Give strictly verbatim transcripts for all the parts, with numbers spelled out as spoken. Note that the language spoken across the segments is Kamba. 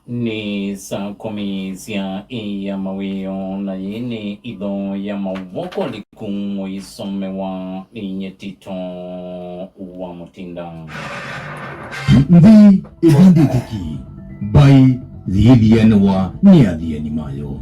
Nĩ saa kũmi sya ĩ ya mawĩoo, na yĩĩ nĩ itho ya maũvoo koliku mũisomewa nĩ nyie Tito wa Mũtinda. Nthĩ ĩvindĩte ki, mbaĩ yĩthianĩwa nĩ athiani mayo.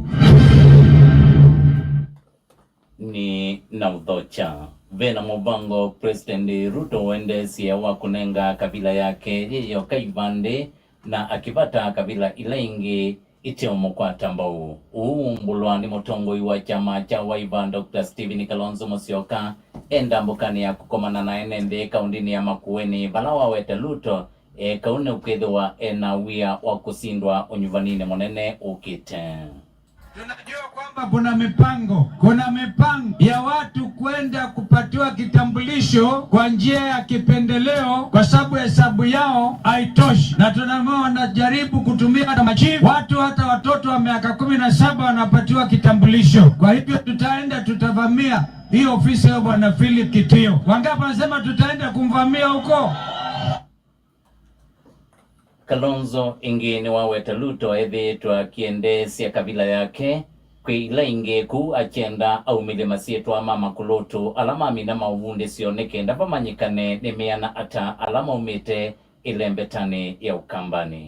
Nĩ na ũthokya. Ve na mũvango President Ruto wendeesye wa kũnenga kavila yake yĩ yoka ivandĩ, na akĩvata kavila ila ingĩ iteũmũkwata mbau. Ũu wumbũlwa nĩ mũtongoi wa kyama kya Wiper, Doctor Stephen Kalonzo Musyoka, e ndambũkanĩ ya kũkomana na ene nthĩ kaũndĩnĩ ya Makueni, vala waweta Ruto e kau nĩkwĩthĩwa e na wia wa kũsindwa ũnyuvaninĩ mũnene ũkĩte. Tunajua kwamba kuna mipango, kuna mipango ya watu kwenda kupatiwa kitambulisho kwa njia ya kipendeleo kwa sababu hesabu yao haitoshi, na tunaona wanajaribu kutumia hata machifu, watu, hata watoto wa miaka kumi na saba wanapatiwa kitambulisho. Kwa hivyo tutaenda, tutavamia hii ofisi ya Bwana Philip Kitio. Wangapi wanasema tutaenda kumvamia huko? Kalonzo ĩngĩ nĩwaweta Ruto ethĩĩtwe akĩendeesya kavila yake kwĩ ila ingĩ, kũu akyenda aumĩlye masyĩtwa ma makũlũtũ ala mamina maũvundĩsyo nĩ kenda vamanyĩkane nĩ mĩana ata ala maumĩte ĩlembetanĩ ya Ũkambanĩ.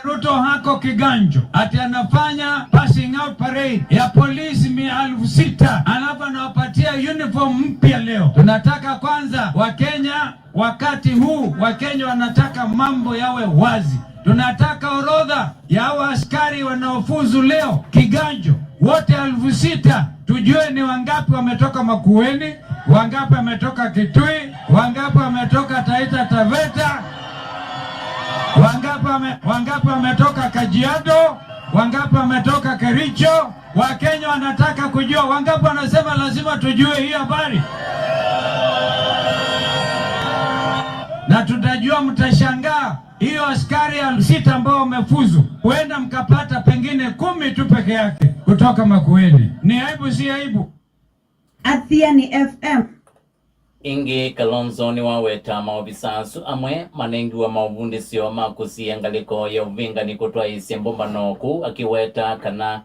Ruto hako kiganjo ati anafanya passing out parade ya polisi mia elfu sita, alafu anawapatia uniform mpya leo. Tunataka kwanza Wakenya, wakati huu Wakenya wanataka mambo yawe wazi. Tunataka orodha ya hawa askari wanaofuzu leo kiganjo, wote elfu sita, tujue ni wangapi wametoka Makueni, wangapi wametoka Kitui, wangapi wametoka Taita Taveta, wangapi wame-, wangapi wametoka Kajiado, wangapi wametoka Kericho. Wakenya wanataka kujua, wangapi wanasema lazima tujue hii habari? Na tutajua, mtashangaa, hiyo askari elfu sita ambao wamefuzu, huenda mkapata pengine kumi tu peke yake kutoka Makueni. Ni aibu, si aibu? Athiani F M. Ĩngĩ, Kalonzo nĩwaweta maovisa asu amwe manengiwe maũvundĩsyo ma kũsiĩa ngalĩko ya ũvĩngani kũtwaĩĩsya mbũmbano kũu, akĩweta kana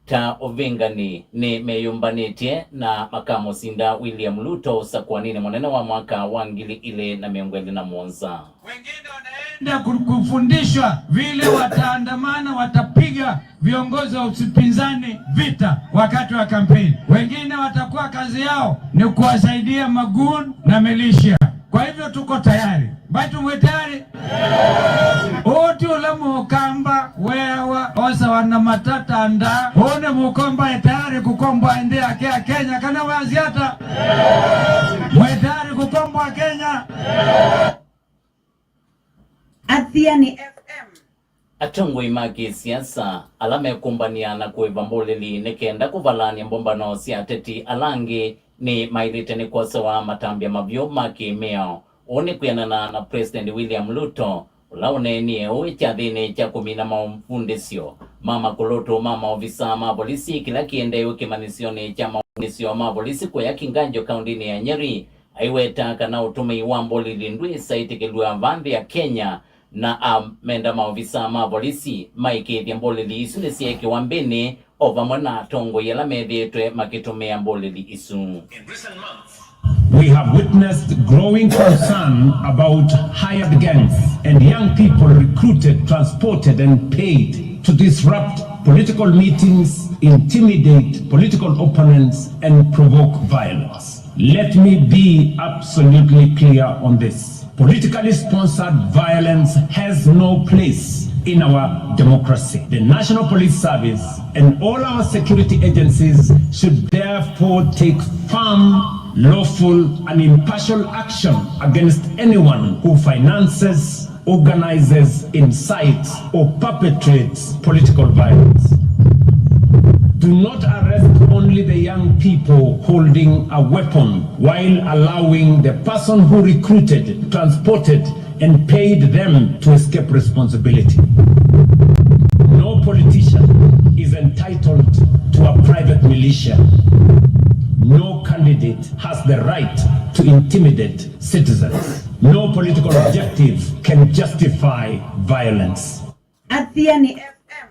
ta ũvĩngani nĩ meyũmbanĩtye na makamũsinda William Ruto ũsakũaninĩ mũnene wa mwaka wa ngili ilĩ na mĩongo ĩlĩ na mũonza. Wengine wanaenda ku-, kufundishwa vile wataandamana, watapiga viongozi wa upinzani vita wakati wa kampeni. Wengine watakuwa kazi yao ni kuwasaidia magoon na militia. Kwa hivyo tuko tayari. Mbaitũ mwĩ tayari? Ũũ ti ũla mũkamba weawa osawa na matata nda. Ũũ nĩ mũkomba e tayari kũkomboa nthĩ yake ya Kenya, kana wasya ata? Mwĩ tayari kũkomboa Kenya? Athiani F M. Atongoi ma kĩsiasa ala mekũmbanĩa na kũĩva mbũlĩli nĩ kenda kũvalany'a mbũmbano sya ateti ala angĩ nĩ maĩlĩte nĩ kwosewa matambya mavyũ ma kĩ-mĩao. Ũũ nĩ kwĩanana na President William Ruto, ũla ũneenie ũũ kyathĩnĩ kya kũmina maũvundĩsyo ma makũlũtũ ma maovisa ma volisi kĩla kĩendee kĩmanyĩsyonĩ kya maũvundĩsyo ma volisi kũya Kĩnganjo kaũndĩnĩ ya Nyeri. Aiweta kana ũtũmĩi wa mbũlĩli ndwĩsa ĩtĩkĩlw'a va nthĩ ya Kenya, na amenda maovisa ma volisi maĩkĩĩthye mbũlĩli isu nĩsyeekĩwa mbĩnĩ, o vamwe na atongoi ala methĩĩtwe makĩtũmĩa mbũlĩli isu. In recent months, we have witnessed growing concern about hired gangs and young people recruited, transported, and paid to disrupt political meetings, intimidate political opponents, and provoke violence. Let me be absolutely clear on this. Politically sponsored violence has no place in our democracy. The National Police Service and all our security agencies should therefore take firm, lawful, and impartial action against anyone who finances, organizes, incites, or perpetrates political violence. Do not arrest only the young people holding a weapon while allowing the person who recruited, transported, and paid them to escape responsibility. No politician is entitled to a private militia. No candidate has the right to intimidate citizens. No political objective can justify violence. Athiani F M.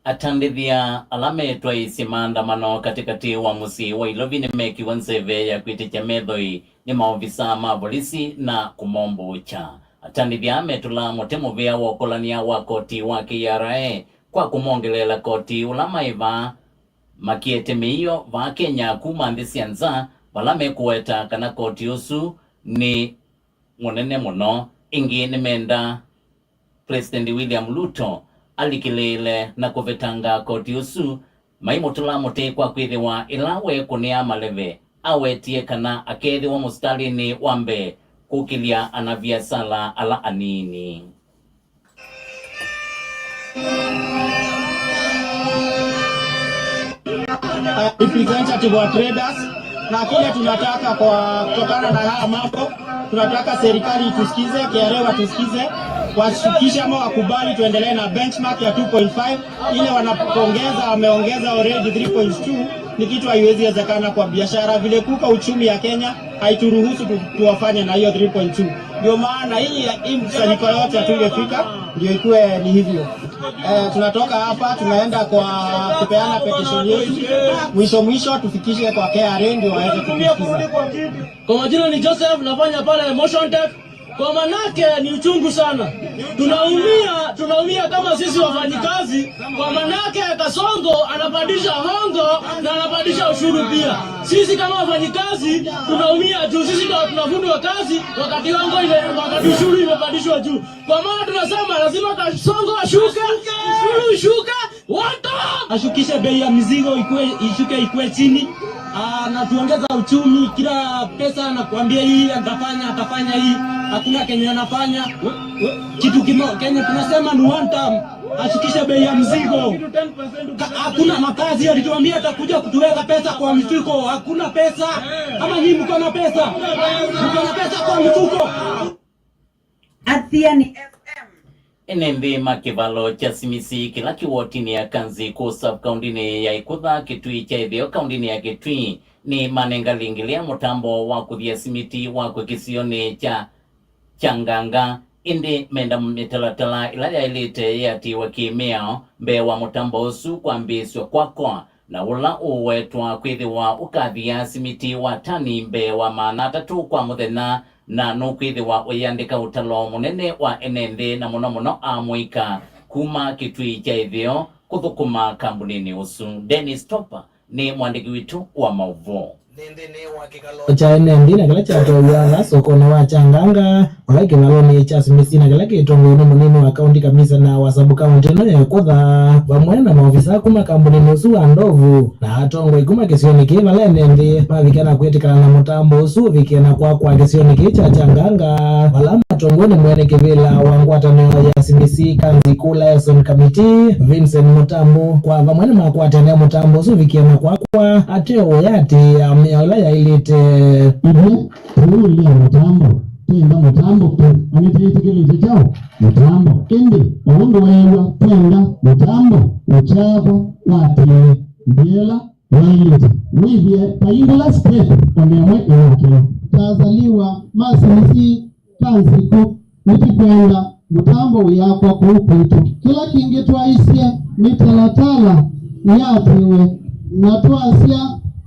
Atandĩthya ala metwaĩĩsye maandamano katĩkatĩ wa mũsyĩ wa Ilovi nĩmekiwe nzeve ya kwĩtĩkya methoi nĩ maovisa ma volisi na kũmombũũkya. Atandĩthya aa metũlaa mũtĩ mũvea wa ũkolany'a wa koti wa K R A kwa kũmongeleela koti ũla maĩvaa makiete mĩio vaa Kenya kuma nthĩ sya nza, vala mekũweta kana koti ũsu nĩ mũnene mũno. Ĩngĩ nĩmendaa President William Ruto alikĩlĩĩle na kũvetanga koti ũsu, maimũtũla mũtĩ kwa kwĩthĩwa ĩla weekũnĩa maleve awetie kana akeethĩwa mũsitalĩnĩ wa mbee kũkĩlya anaviasala ala anini. Representative wa traders, na kile tunataka kwa kutokana na haya mambo, tunataka serikali itusikize, K R A watusikize, washukishe ama wakubali tuendelee na benchmark ya two point five. Ile wanapongeza, wameongeza already three point two, ni kitu haiwezi wezekana kwa biashara vile kuko uchumi ya Kenya haituruhusu tu, tuwafanye na hiyo three point two. Ndio maana hii hii mkusanyiko yote hatungefika, ndio ikuwe ni hivyo. Eh, tunatoka hapa tunaenda kwa kupeana petition yetu. Mwisho mwisho tufikishe kwa K R A ndio waweze kutusikiza. Kwa majina ni Joseph, nafanya pale Motion Tech. Kwa manake ni uchungu sana. Tunaumia, tunaumia kama sisi wafanyikazi. Kwa manake Kasongo anapandisha hongo na anapandisha ushuru pia. Sisi kama wafanyikazi tunaumia juu sisi ndio tunafutwa kazi wakati hongo ile, wakati ushuru imepandishwa juu. Kwa maana tunasema lazima Kasongo ashuke, ushuru ushuke, watu ashukishe bei ya mizigo ikue, ishuke ikue chini. Ah, na tuongeza uchumi, kila pesa anakuambia hii atafanya, atafanya hii, hakuna kenye anafanya. We, we, kitu kimo kenye tunasema ni one time, ashukishe bei ya mzigo. Ka- Hakuna makazi, alituambia atakuja kutuweka pesa kwa mifuko, hakuna pesa. Ama nyinyi mko na pesa? Mko na pesa kwa mifuko? Athiani F M. Ene nthĩ ma kĩvalo kya Simisi kĩla kĩ wotinĩ ya Kanziku sub kaũndĩnĩ ya Ĩkũtha, Kĩtui kya ĩtheo kaũndĩnĩ ya Kĩtui nĩ manenga lĩngĩ lĩa mũtambo wa kũthia simiti wakwe kĩsionĩ kya Kyanganga, ĩndĩ menda mĩtalatala ĩla yaĩlĩte yĩatĩĩwe kĩ-mĩao mbee wa mũtambo ũsu kwambĩĩsw'a kwakwa, na ũla ũũwetwa kwĩthĩwa ũkathia simiti wa tani mbee wa maana atatũ kwa mũthenya, na nũkwĩthĩwa ũyĩandĩka ũtalo mũnene wa ene nthĩ, na mũno mũno amũika kuma Kĩtui kya ĩtheo kũthũkũma kambunĩnĩ ũsu. Dennis Topa nĩ mũandĩki witũ wa maũvoo. Nthĩnĩ wa kĩkalo kya ene nthĩ na kĩla kyatwaĩwa vaa sokonĩ wa Kyanganga, ũla kĩvalonĩ kya Simisi na kĩla kĩtongoew'e nĩ mũnini wa kaũnti, kamisena wa sub kaũnti ĩno ya Ĩkũtha, vamwe na maovisaa kuma kambunĩnĩ ũsu wa Ndovu na atongoi kuma kĩsionĩ kĩĩ, vala ene nthĩ mavikie na kwĩtĩkana na mũtambo ũsu ũvikie na kwakwa kĩsionĩ kĩĩ kya Kyanganga, vala matongoew'e nĩ mwene kĩvĩla wa ngwatanĩo ya Simisi Kanziku Liaison Committee, Vincent Mũtambu, kwa vamwe nĩmakwatene mũtambo ũsu ũvikie na kwakwa. Ateo ũyatĩĩa mĩao ĩla yaĩlĩte. Ithyĩ tũiũlya mũtambo, twenda mũtambo tu, na nĩtwĩtĩkĩlĩtye kyaũ? Mũtambo. Ĩndĩ o ũndũ weew'a, twenda mũtambo ũkyakwa watĩĩe nthĩ ĩla yaĩlĩte. Wĩthĩe ta ingĩla step o na ĩmwe ĩyakĩwa. Tazaliwa masini si Kanziku, nĩtũkwenda mũtambo wĩakwa kũu kwitũ. Kĩla kĩngĩ twaisye mĩtalatala yĩatĩwe, na twasya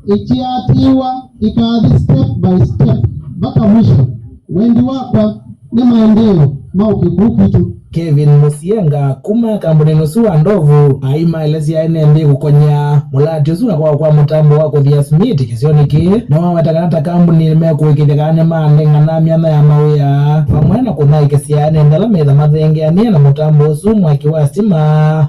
ĩkĩatĩĩwa ĩkathi step by step mpaka mwisho. Wendi wakwa nĩ maendeeo maũke kũu kwitũ. Kevin Mũsienga kuma kambunĩnĩ ũsu wa Ndovu aimaelesya ene nthĩ kũkony'a mũlatĩ ũsu wa kwakwa kwa mũtambo wa kũthia simiti kĩsionĩ kĩĩ, na waweta kana ta kambuni nĩmekũĩkĩĩthya kana nĩmaneng'ana myanya ya mawĩa, vamwe na kũthaĩkĩsya ene nthĩ ala metha mathengeanĩe na mũtambo ũsu mwaki wa sitima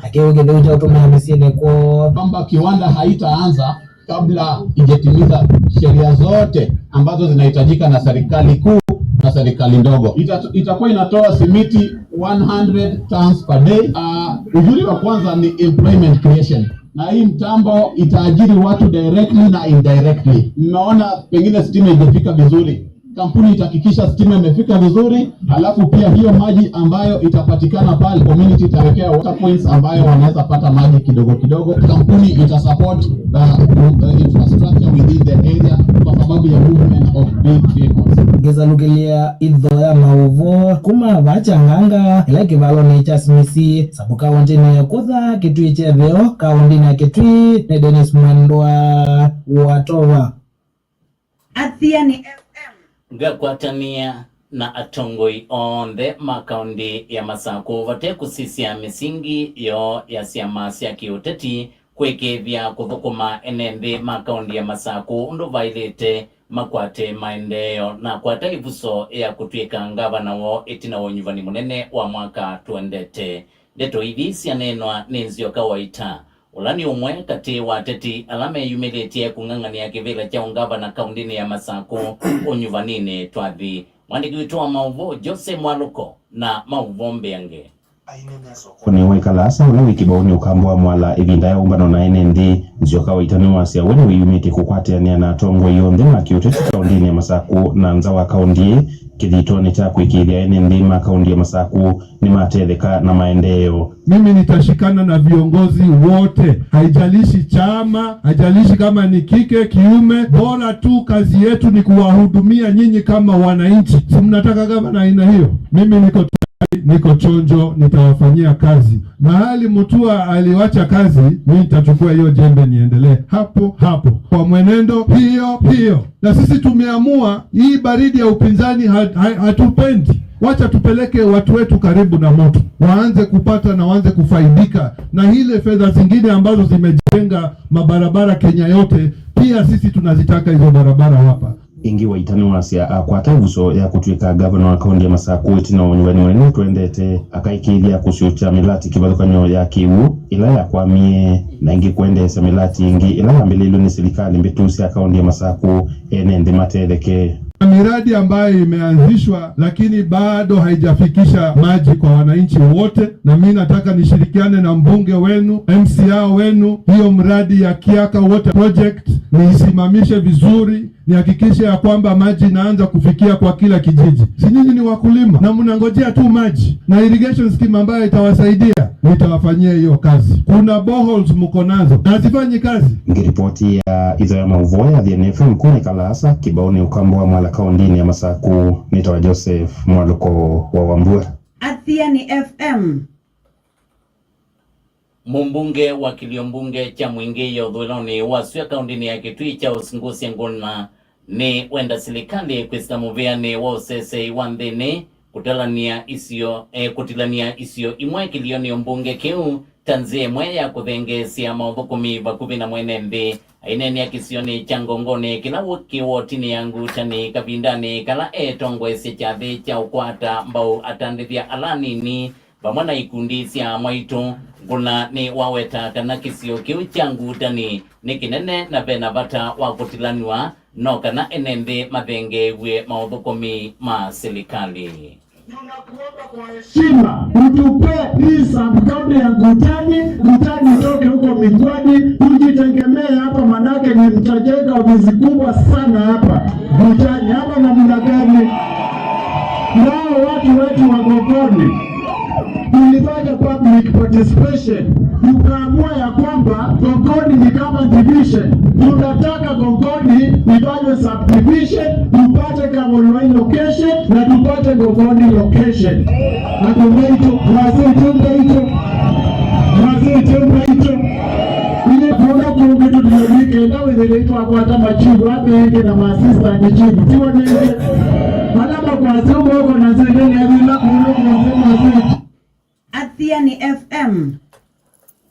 na kĩw'ũ kĩtheu kya ũtũmĩa mĩsyĩnĩ kwoo. Kwamba kiwanda haitaanza kabla ijatimiza sheria zote ambazo zinahitajika na serikali kuu na serikali ndogo. Ita-, itakuwa inatoa simiti one hundred tons per day. Uh, uzuri wa kwanza ni employment creation, na hii mtambo itaajiri watu directly na indirectly. Mmeona pengine stima ijafika vizuri, Kampuni itahakikisha stima imefika vizuri, alafu pia hiyo maji ambayo itapatikana pale, community itawekea water points ambayo wanaweza pata maji kidogo kidogo. Kampuni itasupport, uh, uh, infrastructure within the area kwa sababu ya movement of big vehicles. Ngisalukĩlya itho ya maũvoo kuma vaa Kyanganga, ĩla kĩvalonĩ kya Simisi, sabu kaũntĩnĩ ya Kutha, Kitui kya Ĩtheo, kaũntĩnĩ ya Kitui, nĩ Dennis Mwendwa wa Tova. Athiani F M. Ngakwatanĩa na atongoi onthe ma kaũntĩ ya Masakũ vate kũsisya mĩsingi yoo ya syama sya kĩũteti kwĩkĩĩthya kũthũkũma ene nthĩ ma kaũntĩ ya Masakũ ũndũ vaĩlĩte makwate maendeeo. Nakwata ĩvuso ya kũtw'ĩka ngavana woo ĩtina wa ũnyuvani mũnene wa mwaka tũendete. Ndeto ithi syaneenwa nĩ Nzioka Waita, ũla nĩ ũmwe katĩ wa ateti ala meyumĩlĩtye kũng'ang'anĩa kĩvĩla kya ũngavana kaũntĩnĩ ya Masakũ ũnyuvaninĩ twathi. Mwandĩki witũ wa maũvoo Jose Mwalũko na maũvoo mbeange. Sokonĩ wa Ikalasa, ũla wĩ kĩvaũnĩ ũkambo wa Mwala, ĩvinda ya ũmbano na ene nthĩ, Nzioka Waita nĩwasya we nĩwĩyumĩtye kũkwatĩanĩa na atongoi onthe ma kĩũteti kaũntĩnĩ ya Masakũ na nza wa kaũntĩ ĩĩ, kĩthitonĩ kya kũĩkĩĩthya ene nthĩ ma kaũntĩ ya Masakũ nĩmatetheka na maendeeo. Mimi nitashikana na viongozi wote, haijalishi chama, haijalishi kama ni kike, kiume, bora tu kazi yetu ni kuwahudumia nyinyi kama wananchi. Si mnataka gavana aina hiyo? Mimi niko tayari, niko chonjo, nitawafanyia kazi. Mahali Mutua aliwacha kazi, mimi nitachukua hiyo jembe niendelee hapo hapo kwa mwenendo hiyo hiyo. Na sisi tumeamua hii baridi ya upinzani ha-, ha-, hatupendi. Wacha tupeleke watu wetu karibu na moto, waanze kupata na waanze kufaidika na ile fedha zingine ambazo zimejenga mabarabara Kenya yote. Pia sisi tunazitaka hizo barabara hapa. Ĩngĩ Waita nĩwasya akwata ĩvuso ya kũtw'ĩka ngavana wa kaũntĩ ya Masakũ ĩtina wa ũnyuvani mũnene ũtũendete, akaĩkĩĩthya kũsyũkya mĩlati kĩvathũkany'o ya kĩw'ũ ĩla yakwamie, na ĩngĩ kũendeesya mĩlati ĩngĩ ĩla yambĩlĩilwe nĩ silikalĩ mbĩtu sya kaũntĩ ya Masakũ, ene nthĩ matetheke. Miradi ambayo imeanzishwa lakini bado haijafikisha maji kwa wananchi wote, na mi nataka nishirikiane na mbunge wenu, M C A wenu, hiyo mradi ya Kiaka Water Project niisimamishe vizuri, nihakikishe ya kwamba maji inaanza kufikia kwa kila kijiji. Si nyinyi ni wakulima na mnangojea tu maji na irrigation scheme ambayo itawasaidia? Nitawafanyia hiyo kazi. Kuna boreholes mko nazo, hazifanyi kazi. Ngiripoti ya itho ya maũvoo ya Athiani F M kuma Ikalasa, kĩvaũnĩ ũkambo wa Mwala kaũntĩnĩ ya Masakũ, nĩtawa Joseph Mwalũko wa Wambua. Athiani F M. Mũmbunge wa kĩlio mbunge kya Mwingĩ ya ũthũĩlonĩ wa sua kaũntĩnĩ ya Kitui Charles Ngũsya Ngũna nĩ wenda silikalĩ kwĩsĩla mũvĩanĩ wa ũseseĩ wa nthĩnĩ kũtalany'a isio, eh, kũtilany'a isio imwe kĩlionĩ mbunge kĩu ta nzĩa ĩmwe ya kũthengeesya maũthũkũmi vakuvĩ na mwene nthĩ. Aineenea kĩsionĩ kya Ngongoni kĩla wĩ kĩ wotinĩ ya Ngutani kavindanĩ kala etongoesye kyathĩ kya ũkwata mbau atandĩthya ala anini vamwe na ikundi sya amwaitũ. Ngũna nĩwaweta kana kĩsio kĩu kya Ngutani nĩ kĩnene na ve na vata wa kũtilanw'a, no kana ene nthĩ mathengeew'e maũthũkũmi ma silikalĩ. Tunakuomba kwa heshima utupe hii sub-county ya Ngutani, Ngutani itoke huko Mikwani, tujitegemee hapa, manake ni mtajenga ofisi kubwa sana hapa Ngutani. Hapa namna gani? Nao watu wetu wa Ngongoni, tulifanya public participation, tukaamua ya kwamba Ngongoni ni kama division. Tunataka Ngongoni ifanywe subdivision, tupate Kang'olwai location na tupate Ngongoni location. Andũ maitũ, mwasĩ ĩtũmba itũ, mwasĩ ĩtũmba itũ. Ile kuona kũngĩ tũthiũrũkĩte, na wĩthĩle twakwata machifu, amenge na ma assistant chief. Tiwa nenge. Malama kwa sio moko na zendele ya bila kuona kwa sema sio. Athiani F M.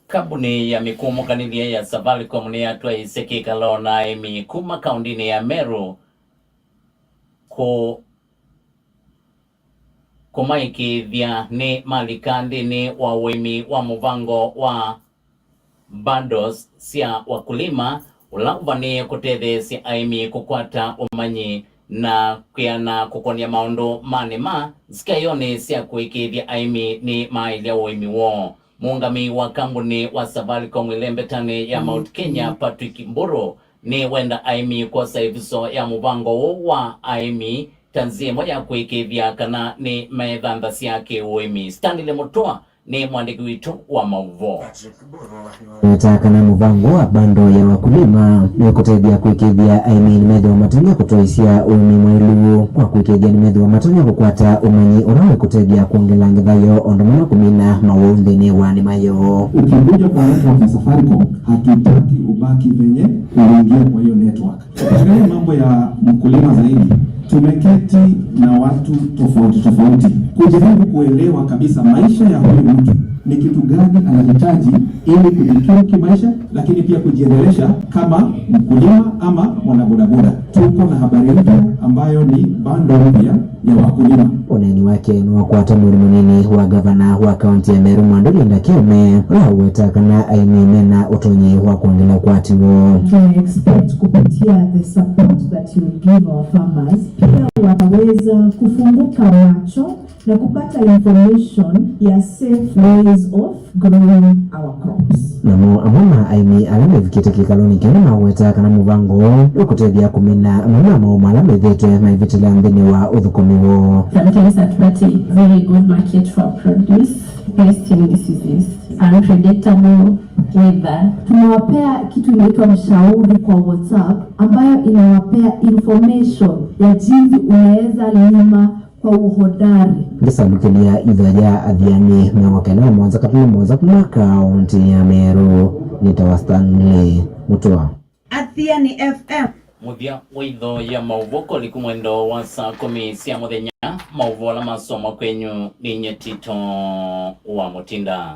Kambuni ya mĩkũmũkanĩlye ya Safaricom nĩyatwaĩĩsye kĩkalo na aĩmi kuma kaũndĩnĩ ya Meru kũ-, kũmaĩkĩĩthya nĩ malika nthĩnĩ wa ũĩmi wa mũvango wa bundles sya wakulima, ũla ũvanĩĩe kũtetheesya aĩmi kũkwata ũmanyi na kwĩana kũkony'a maũndũ ma nĩma, sikaĩonĩ sya kũĩkĩĩthya aĩmi nĩ maaĩlya ũĩmi woo. Mũũngamĩi wa kambuni wa Safaricom ĩlembetanĩ ya Mount Kenya, Patrick Mburu, Nĩwenda aĩmi kwosa ĩvuso ya mũvango ũũ wa aĩmi ta nzĩa ĩmwe ya kũĩkĩĩthya kana nĩmeethanthasya kĩ-ũĩmi. Stanley Mũtũa nĩ mũandĩki witũ wa maũvoo. Weta kana mũvango wa bando ya wakulima nĩ kũtethya kũĩkĩĩthya aĩmi nĩmethĩwa matonya kũtwaĩsya ũĩmi mwaĩlu. Kwa kũĩkĩĩthya nĩmethĩwa matonya kũkwata ũmanyi ũla wĩkũtethya kwongela ngetha yoo o ũndũ ũmwe na kũmina mawau nthĩnĩ wa nĩma yoo. Ukikuja kwa network ya Safaricom, hatutaki ubaki venye uliingia kwa hiyo network. Tukiangalia mambo ya mkulima zaidi, tumeketi na watu tofauti tofauti kujaribu kuelewa kabisa maisha ya huyu mtu ni kitu gani anahitaji ili kujikimu kimaisha, lakini pia kujiendelesha kama mkulima ama mwanabodaboda. Tuko na habari mpya ambayo ni bando mpya ya wakulima. Ũneeni wake nĩwakwata mũndũ mũnini wa ngavana wa kaunti ya Meru, Mwandu Linda Kiome, ũla waweta kana aĩmi mena ũtonyi wa kwongela ũkwati woo. They expect kupitia the support that you give our farmers, pia wataweza kufunguka macho na kupata information ya safe ways of growing our crops. Namo amwe ma aĩmi ala mevikĩte kĩkalonĩ kĩu nĩmaweta kana mũvango ũũ nĩũkũtethya kũmina amwe ma maũũ ala methĩĩtwe maivĩtĩla nthĩnĩ wa ũthũkũmi woo. Sometimes hatupati very good market for produce, pest and diseases, unpredictable weather. Tunawapea kitu inaitwa mshauri kwa WhatsApp, ambayo inawapea information ya jinsi unaweza lima kwa uhodari. Ngĩsalukĩlya itho ya Athiani mĩongo kenda na mũonza katumo mũonza kuma kaũntĩ ya Meru, nĩtawa Stanley Mũtũa. Athiani F M. Mũthya wa itho ya maũvoo kũliku mwendo wa saa kũmi sya mũthenya, maũvoo ala masoma kwenyu nĩ nyie Tito wa Mũtinda.